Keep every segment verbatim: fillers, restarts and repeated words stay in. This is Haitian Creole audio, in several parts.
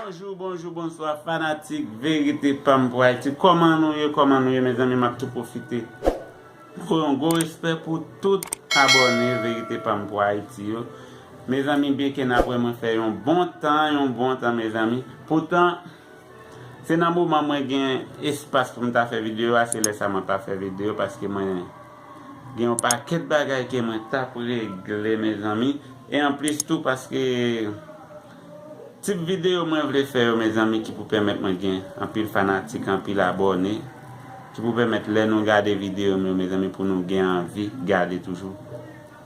Bonjou, bonjou, bonswa, fanatik Verite Pam pou Ayiti. Kòman nou ye, kòman nou ye, mezanmi, m ap tou pwofite voye yon gwo respè pou tout abòne Verite Pam pou Ayiti yo. Mezanmi, byenke n ap wè mwen fè yon bon tan, yon bon tan, mezanmi. Poutan, se nan moman mwen gen espas pou m ta fè videyo a, se lè sa mwen pa fè videyo, paske mwen gen yon pakèt bagay ke mwen t ap regle, mezanmi. E anplis tou, paske tip videyo mwen vle fè yo, mezanmi, ki pou pèmèt mwen gen anpil fanatik, anpil abòne, ki pou pèmèt lè nou gade videyo m yo, mezanmi, pou nou gen anvi gade toujou.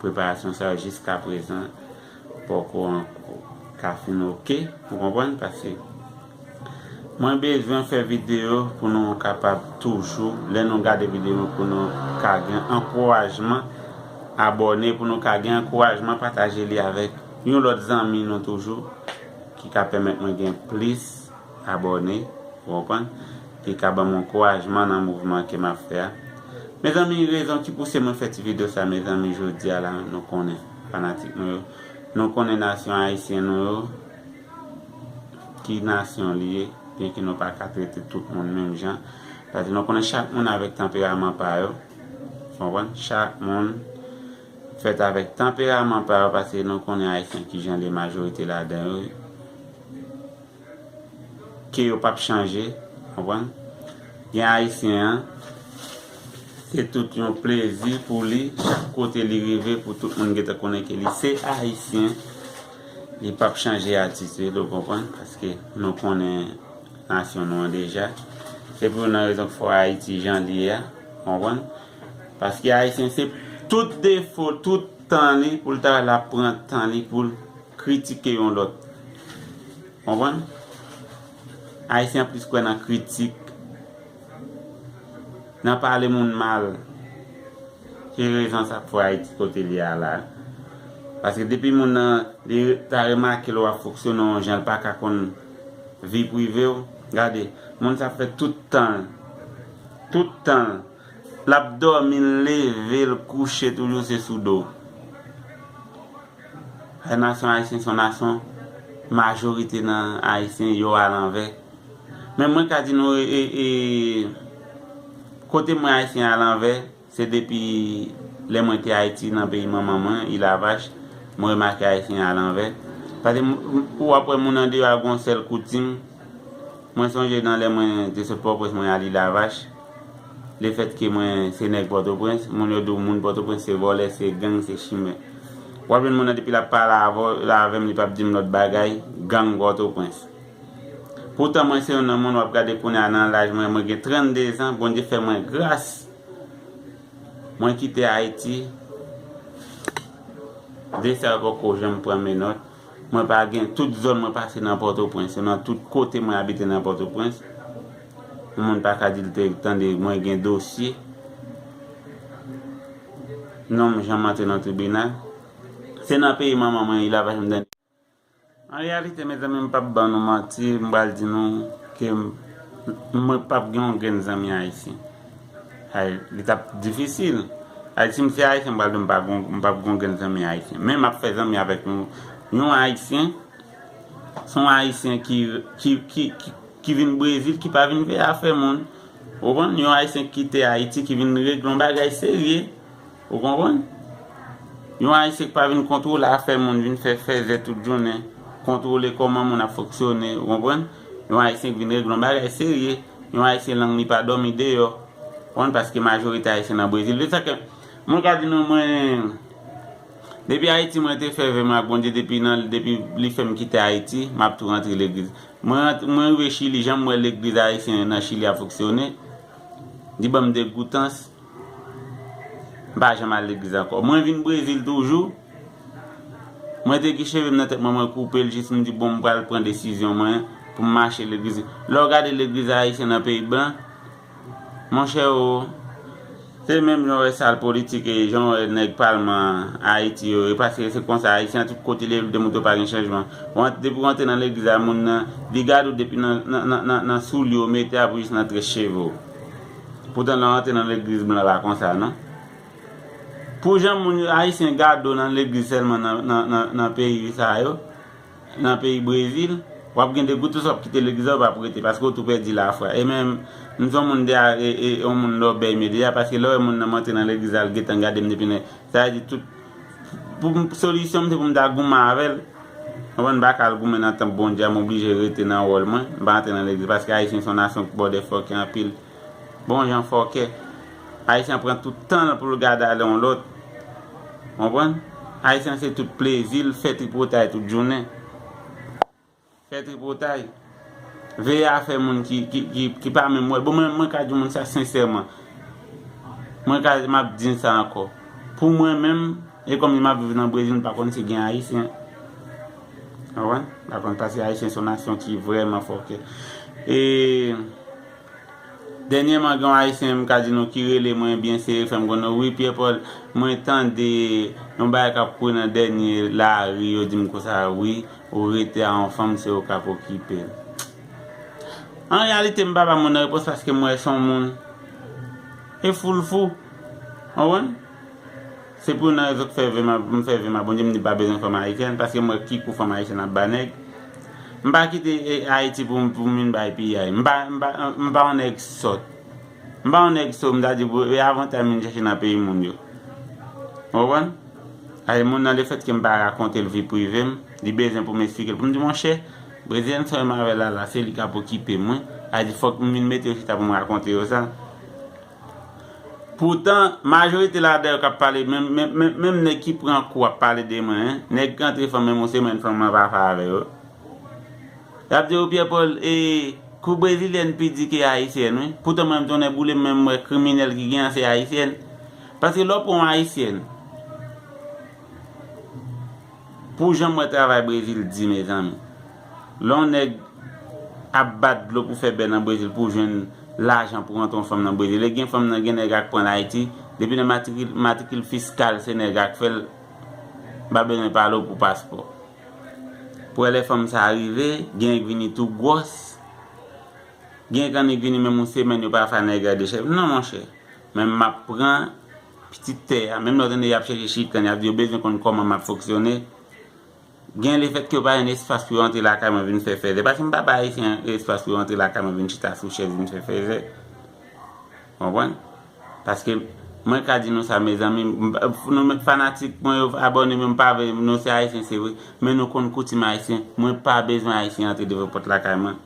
Preparasyon sa yo jiska prezan poko ankò ka fin oke, ou konprann? Paske mwen bezwen fè videyo pou nou kapab toujou, lè nou gade videyo, pou nou ka gen ankourajman abòne, pou nou ka gen ankourajman pataje li avèk yon lòt zanmi nou toujou, ki ka pèmèt mwen gen plis abòne, ou konprann? Ki ka ban m ankourajman nan mouvman ke m ap fè a. Mezanmi, rezon ki pouse mwen fè ti videyo sa, mezanmi, jodi a la, nou konnen fanatik nou yo, nou konnen nasyon ayisyen nou yo, ki nasyon li ye, byenke nou pa ka trete tout moun menm jan. Paske nou konnen chak moun avèk tanperaman pa yo. Konprann? Chak moun fèt avèk tanperaman pa yo, paske nou konnen ayisyen ki jan li ye, majorite ladan yo, ke yo p ap chanje, konprann? Gen ayisyen an, se tout yon plezi pou li, chak kote li rive, pou tout moun gentan konnen ke li se ayisyen, li p ap chanje atitid, ou konprann? Paske nou konnen nasyon nou an deja. Se pou youn nan rezon k fè Ayiti jan li ye a, konprann? Paske ayisyen se tout defo, tout tan li, pou l ta la pran tan li pou l kritike yon lòt. Konprann? Ayisyen plis kwè nan kritik, nan pale moun mal. Se rezon sa k fè Ayiti kote li a la. Paske depi moun nan, li ta remake lè w ap fonksyone yon jan, l pa ka konn vi prive w. Gade, moun sa fè tout tan l, tout tan l, l ap dòmi, l leve, l kouche, toujou se sou do. Nasyon ayisyen se yon nasyon, majorite nan ayisyen yo alanvè. Men mwen ka di nou, e, e, kote mwen ayisyen alanvè, se depi lè mwen te Ayiti nan peyi manman mwen, Ilavach, mwen remake ayisyen alanvè. Paske m, m, ou ap wè moun andeyò a gon sèl koutim. Mwen sonje nan lè mwen te sot Pòtoprens, mwen al Ilavach. Lefètke mwen se nèg Pòtoprens, moun yo di w moun Pòtoprens se vòlè, se gang, se chimè. W ap jwenn moun nan depi l ap pale avè w, avè m, li p ap di m lòt bagay, gang Pòtoprens. Poutan mwen se youn nan moun w ap gade kounye a nan laj mwen, mwen gen trannde zan, Bondye fè mwen gras. Mwen kite Ayiti, de sa yo poko janm pran menòt. Mwen pa gen, tout zòn mwen pase nan Pòtoprens, nan tout kote mwen abite nan Pòtoprens. Yon moun pa ka di l te tande mwen gen dosye. Non m janm antre nan tribinal. Se nan peyi manman mwen, Ilavach, m tande. An reyalite, mezanmi, m p ap ban nou manti, m pral di nou ke m, mwen p ap gen yon grenn zanmi ayisyen. Ay, li t ap difisil. Ay, si m se ayisyen, m pral di m pa gon, m p ap gen yon grenn zanmi ayisyen. Men m ap fè zanmi avèk yon, yon ayisyen, se yon ayisyen ki, ki, ki, ki, ki vin Brezil, ki pa vin veye afè moun. Ou konprann? Yon ayisyen ki kite Ayiti, ki vin regle yon bagay serye. Ou konprann? Yon ayisyen ki pa vin kontwole afè moun, vin fè fèzè tout jounen, kontwole kòman moun ap fonksyone, ou konprann? Yon ayisyen ki vin regle yon bagay serye, yon ayisyen lang li pa dòmi deyò. Ou konprann? Paske majorite ayisyen nan Brezil. Se sa ke mwen ka di nou, mwen, depi Ayiti, mwen te fè vè mwen ak Bondye, depi nan, depi li fè m kite Ayiti, m ap tou rantre legliz. Mwen rant-, mwen rive Chili, jan m wè legliz ayisyen nan Chili ap fonksyone, li ban m degoutans. M pa janm al legliz ankò. Mwen vin Brezil toujou. Mwen te gen cheve m nan tèt mwen, mwen koupe l, jis m di, bon, m pral pran desizyon mwen pou m mache legliz. Lè w gade legliz ayisyen nan peyi blan, monchè o, se menm jan w wè sal politik e jan w wè nèg palman Ayiti yo, e paske se konsa, ayisyen tout kote li ye, li te montre pa gen chanjman. W ant-, depi w antre nan legliz a, moun nan, li gade w depi nan, nan, nan, nan, nan soulye w mete a pou jis nan très cheve w. Poutan lè w antre nan legliz blan pa konsa, non. Pou jan moun yo, ayisyen gade w nan legliz sèlman nan, nan, nan, nan peyi sa yo, nan peyi Brezil, W ap gen de gout tou sa w ap kite legliz la, w p ap rete, paske w tou pèdi lafwa. E menm, m se yon moun de, e, e, yon moun lòbèy medya, paske lè w wè moun nan m antre nan legliz la, l gentan gade m depi nan, sa vle di tout, pou m, solisyon m se pou m ta goumen avè l. Konprann, m pa ka al goumen nan tanp Bondye a, m oblije rete nan wòl mwen, m pa antre nan legliz, paske Ayisyen se yon nasyon ki bòdè fòkè anpil. Bon jan fòkè. Ayisyen pran tout tan l pou l gade ale yon lòt. Konprann? Ayisyen se tout plezi l, fè tripotay tout jounen. Fè tripotay. Veye afè moun ki, ki, ki, ki pa menm wè. Bon, mwen, mwen ka di moun sa sensèman. Mwen ka, m ap di sa ankò. Pou mwen menm, e kòm m ap viv nan Brezil, m pa konn si gen Ayisyen. Konprann? M pa konn, paske Ayisyen se yon nasyon ki vrèman fòkè. E dènyèman, gen yon Ayisyen, m ka di nou, ki rele mwen byen serye, fè m konnen, wi, Pierre Paul, mwen tande yon bagay k ap kouri nan dènye lari, yo di m konsa, wi, ou rete a yon fanm, se ou k ap okipe l. An reyalite, m pa ba moun nan repons paske m wè se yon moun. E fou l fou. Konprann? Se pou youn nan rezon k fè ve m ap, m fè ve m ap Bondye, m di m pa bezwen fanm ayisyèn, paske m wè ki kou fanm ayisyèn ap ba nèg. M pa kite, e, Ayiti pou, pou m vin bay piyay. M pa, m pa, m pa yon nèg sòt. M pa yon nèg sòt, m ta di pou, e avantay m vin chèche nan peyi moun yo. Ou konprann? Ay, moun nan, lefètke m pa rakonte l vi prive m, li bezwen pou m eksplike l. Pou m di, monchè, Brezilyen sa yo m avè l la, la, se li k ap okipe mwen. Ay, di, fòk m vin mete yo chita pou m rakonte yo sa. Poutan, majorite ladan yo k ap pale, menm, menm, menm, menm nèg ki pran kou ap pale de mwen, en. Nèg k antre fanm menm yon semèn, fanm nan pa fè avè yo. Y ap di yo, Pierre Paul, e, kou brezilyèn pi di ke ayisyèn, wi. Poutan mwen menm, tonnè boule m, menm mwen, kriminèl ki gen an, se ayisyèn. Paske lè w pran yon ayisyèn, pou jan m wè travay Brezil di, mezanmi. Lè yon nèg ap bat dlo pou fè bè nan Brezil pou jwenn lajan pou rantre yon fanm nan Brezil. E gen fanm nan, gen nèg ak pran l Ayiti, depi nan matrikil, matrikil fiskal, se nèg ak fè l, m pa bezwen pale w pou paspò. Pou wè lè fanm sa rive, gen k vini tou gwòs, gen k annik vini menm yon semèn, yo pa fè nèg a dechèpye. Non, monchè. Men m ap pran pitit tè a. Menm lè w tande y ap chèche chikann, y ap di yo bezwen konn kòman m ap fonksyone. Gen lefètke yo pa jwenn espas pou yo antre lakay mwen vin fè fèzè. Paske m pa bay ayisyen espas pou yo antre lakay mwen vin chita sou chèz vin fè fèzè. Konprann? Paske mwen ka di nou sa, mezanmi, m, nou menm fanatik mwen yo, abòne mwen, m pa vle, nou se ayisyen, se vre, men nou konn koutim ayisyen. Mwen pa bezwen ayisyen antre devan pòt lakay mwen.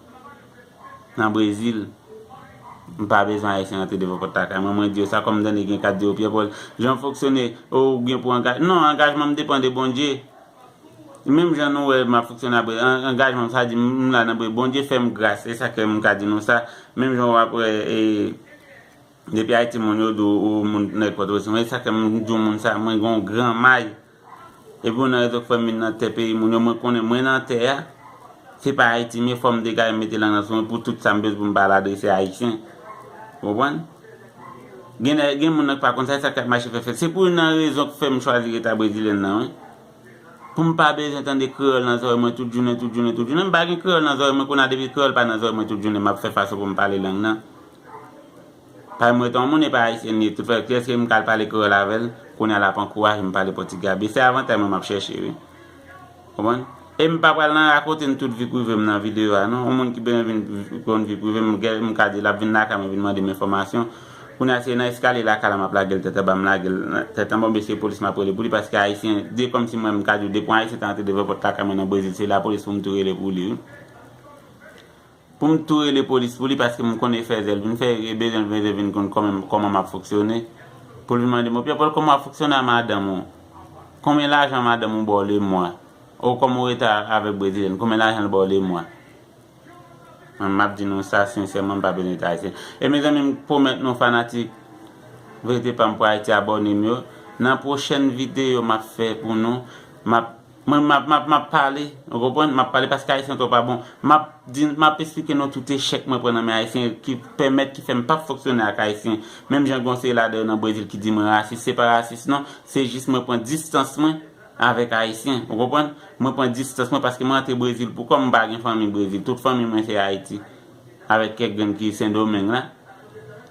Nan Brezil, m pa bezwen ayisyen antre devan pòt lakay mwen. Mwen di yo sa, kòm m tande gen k ap di yo, Pierre Paul, jan w fonksyone, ou gen pou angaj-, non, angajman m depann de Bondye. Menm jan nou wè m ap fonksyone apre, an-, angajman m, sa di m la nan Bondye fè m gras, e sa k fè m ka di nou sa. Menm jan w ap wè, e, depi Ayiti moun yo di w, ou moun nèg Pòtoprens, e sa k fè m di w moun sa, mwen gen yon gran may. Epi youn nan rezon k fè m vin nan tè peyi moun yo, mwen konnen mwen nan tè a, se pa Ayiti m ye, fò m degaje m mete lang nan sou mwen pou tout sa m bezwen pou m pale adrese Ayisyen. Ou konprann? Gen, gen moun nan k pa konn sa, e sa k ap mache fè fèt. Se pou youn nan rezon k fè m chwazi reta brezilyèn nan, wi. Pou m pa bezwen tande kreyòl nan zòrèy mwen tout jounen, tout jounen, tout jounen. M pa gen kreyòl nan zòrèy mwen, kounye a depi kreyòl pa nan zòrèy mwen tout jounen, m ap fè fason pou m pale lang nan. Paske mwen rete yon moun, e pa ayisyen li ye. Tout fè, kiyès ke m ka al pale kreyòl avè l, kounye a l ap ankouraje m pale pòtigè a. Se avantay mwen m ap chèche, wi. Konprann? E m pa pral nan rakonte n tout vi prive m nan videyo a, non. Yon moun ki bezwen vin vi-, konn vi prive m, gen, m ka di l ap vin lakay mwen vin mande m enfòmasyon. Kounye a, se nan eskalye lakay la m ap lage l tèt anba, m lage l tèt anba, oubyen se polis m ap rele pou li, paske ayisyen, de kòmsi mwen, m ka di w, depi yon ayisyen ta antre devan pòt lakay mwen nan Brezil, se lapolis pou m tou rele pou li, wi. Pou m tou rele polis pou li, paske m konnen fèzè l vin fè, e bezwen l vin, vin konn kòman, kòman m ap fonksyone. Pou l vin mande m, Pierre Paul, kòman w ap fonksyone a madanm ou? Konbyen lajan madanm ou ba w lemwa? Ou kòman w rete avèk brezilyèn? Konbyen lajan l ba w lemwa? Mwen, m ap di nou sa sensèman, m pa bezwen rete ayisyen. E mezanmi, m pwomèt nou fanatik Verite pa m pou Ayiti abòne m yo. Nan pwochèn videyo m ap fè pou nou, m ap Mwen, m ap, m ap, m ap pale, ou konprann? M ap pale paske ayisyen twò pa bon. M ap di, m ap esplike nou tout echèk mwen pran nan men ayisyen ki pèmèt, ki fè m p ap fonksyone ak ayisyen. Menm jan gen yon seri ladan yo nan Brezil ki di mwen rasis, se pa rasis non, se jis mwen pran distans mwen avèk ayisyen, ou konprann? Mwen pran distans mwen paske mwen antre Brezil pou kò m, m pa gen fanmi Brezil, tout fanmi mwen se Ayiti. Avèk kèk grenn ki Sendomeng la,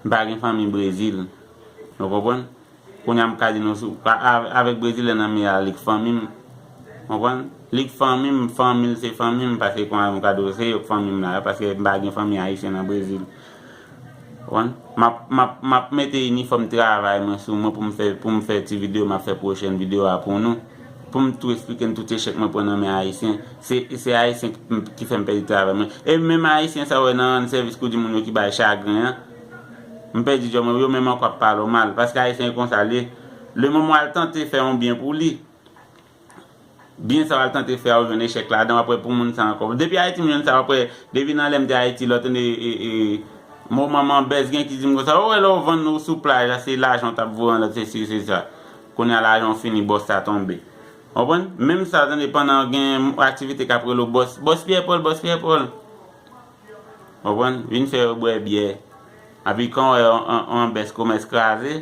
m pa gen fanmi Brezil, ou konprann? Kounye a m ka di nou, sou, a, a, avèk brezilyèn nan m ye a, li k fanmi m. Konprann? Li k fanmi m, fanmi l se fanmi m, paske kòman m ka di w se yo k fanmi m la, paske m pa gen fanmi ayisyen nan Brezil. Konprann? M ap, m ap, m ap mete inifòm travay mwen sou mwen pou m fè, pou m fè ti videyo, m ap fè pwochèn videyo a pou nou. Pou m tou eksplike n tout echèk mwen pran nan men ayisyen. Se, se ayisyen ki, ki fè m pèdi travay mwen. E menm ayisyen sa w wè nan rann sèvis kou di moun yo ki bay chagren an. M pèdi djòb mwen, yo menm ankò ap pale w mal. Paske ayisyen e konsa l ye. Lemoman w al tante fè yon byen pou li. Byen sa w al tante fè a, ou jwenn echèk ladan, w ap wè pou moun sa ankò. Depi Ayiti, m jwenn sa, w ap wè, depi nan lè m te Ayiti, lè w tande, e, e, mo manman bèz gen ki di m konsa, ou wè lè w vann ou sou plaj la, se lajan w t ap voye anlè, se si, se sa. Kounye a lajan w fini, bòs sa tonbe. Konprann? Menm sa, tande, pandan gen aktivite k ap rele w bòs, bòs Pyè Pòl, bòs Pyè Pòl. Konprann? Vin fè yo bwè byè. Epi kan w wè yon, yon, yon bès komès kraze,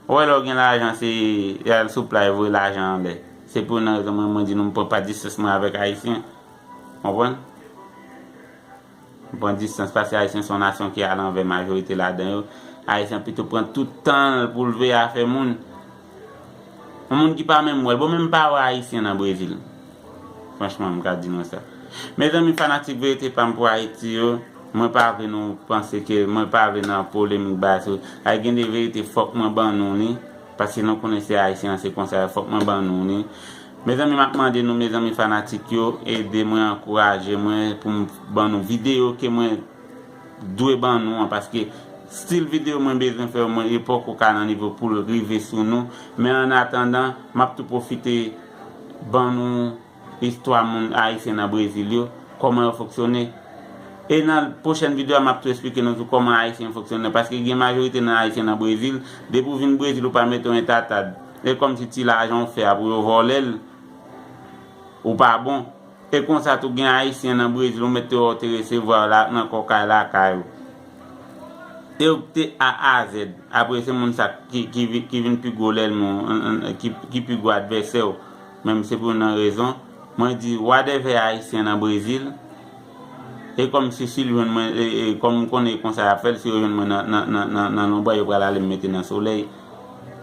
ou wè lè w gen lajan, se al sou plaj voye lajan anlè. Se pou nan rezon mwen, mwen di nou m pran pa distans mwen avèk ayisyen. Konprann? M pran distans paske ayisyen se yon nasyon ki alanvè majorite ladan yo. Ayisyen pito pran tout tan l pou l veye afè moun. Yon moun ki pa menm wè l. Bon, men m pa wè ayisyen nan Brezil. Franchman, m ka di nou sa. Mezanmi, fanatik Verite pa m pou Ayiti yo, mwen pa vle nou panse ke, mwen pa vle nan polemik ba sou. Ay gen de verite, fòk mwen ban nou li, paske nou konnen se ayisyen an, se konsa, fòk mwen ban nou li. Mezanmi, m ap mande nou, mezanmi fanatik yo, ede mwen, ankouraje mwen pou m ban nou videyo ke mwen dwe ban nou an, paske stil videyo mwen bezwen fè, mwen, yo poko ka nan nivo pou l rive sou nou. Men an atandan, m ap tou pwofite ban nou istwa moun ayisyen nan Brezil yo, kòman yo fonksyone. E nan pwochèn videyo a, m ap tou eksplike nou tou kòman ayisyen fonksyone, paske gen majorite nan ayisyen nan Brezil, depi w vin Brezil, ou pa mete yon etatad. E kòmsi ti lajan w fè a pou yo vòlè l, ou pa bon. E konsa tou gen ayisyen nan Brezil, ou mete w te resevwa yo la, nan kòkay lakay ou. E yo te A a Z. Apre se moun sa ki, ki, vi- ki vin pi gwo lènmi w, ki, ki pi gwo advèsè w. Menm se pou nan rezon. Mwen di, whatever ayisyen nan Brezil, e kòm si, si l jwenn mwen, e, e, kòm m konnen e konsa y ap fè l, si yo jwenn mwen nan, nan, nan, nan, nan lonbray, yo pral ale m mete nan solèy.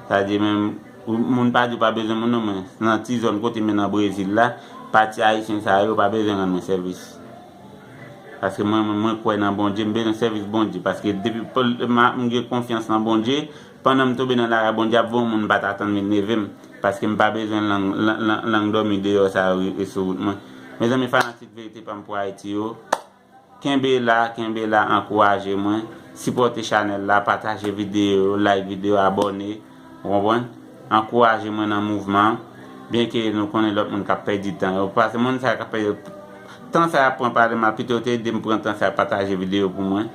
Sa di menm, moun pa di w pa bezwen moun non, men nan ti zòn kote men nan Brezil la, pati ayisyen sa yo pa bezwen rann mwen sèvis. Paske mwen, mwen, mwen kwè nan Bondye, m bezwen sèvis Bondye. Paske depi m gen konfyans nan Bondye, pandan m tonbe nan lari a, Bondye ap voye yon moun m pa t atann vin leve m. Paske m pa bezwen lang, lang, lang, lang dòmi deyò sa yo e sou wout mwen. Mezanmi, fanatik Verite pa m pou Ayiti yo, kenbe la, kenbe la, ankouraje mwen. Sipòte chanèl la, pataje videyo yo, like videyo, abòne. Ou konprann? Ankouraje mwen nan mouvman an. Byenke nou konnen lòt moun k ap pèdi tan yo. Paske moun sa yo k ap pèdi tan sa y ap pran pale mal, pito yo te ede m pran tan sa y ap pataje videyo pou mwen.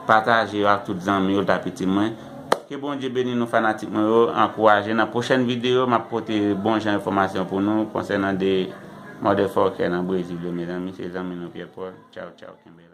Pataje yo ak tout zanmi yo, l t ap itil mwen. Ke Bondye beni nou fanatik mwen yo, ankouraje. Nan pwochèn videyo, m ap pote bon jan enfòmasyon pou nou konsènan de motherfucker nan Brezil yo, mezanmi. Se zanmi nou Pierre Paul. Tchaw, tchaw, kenbe la.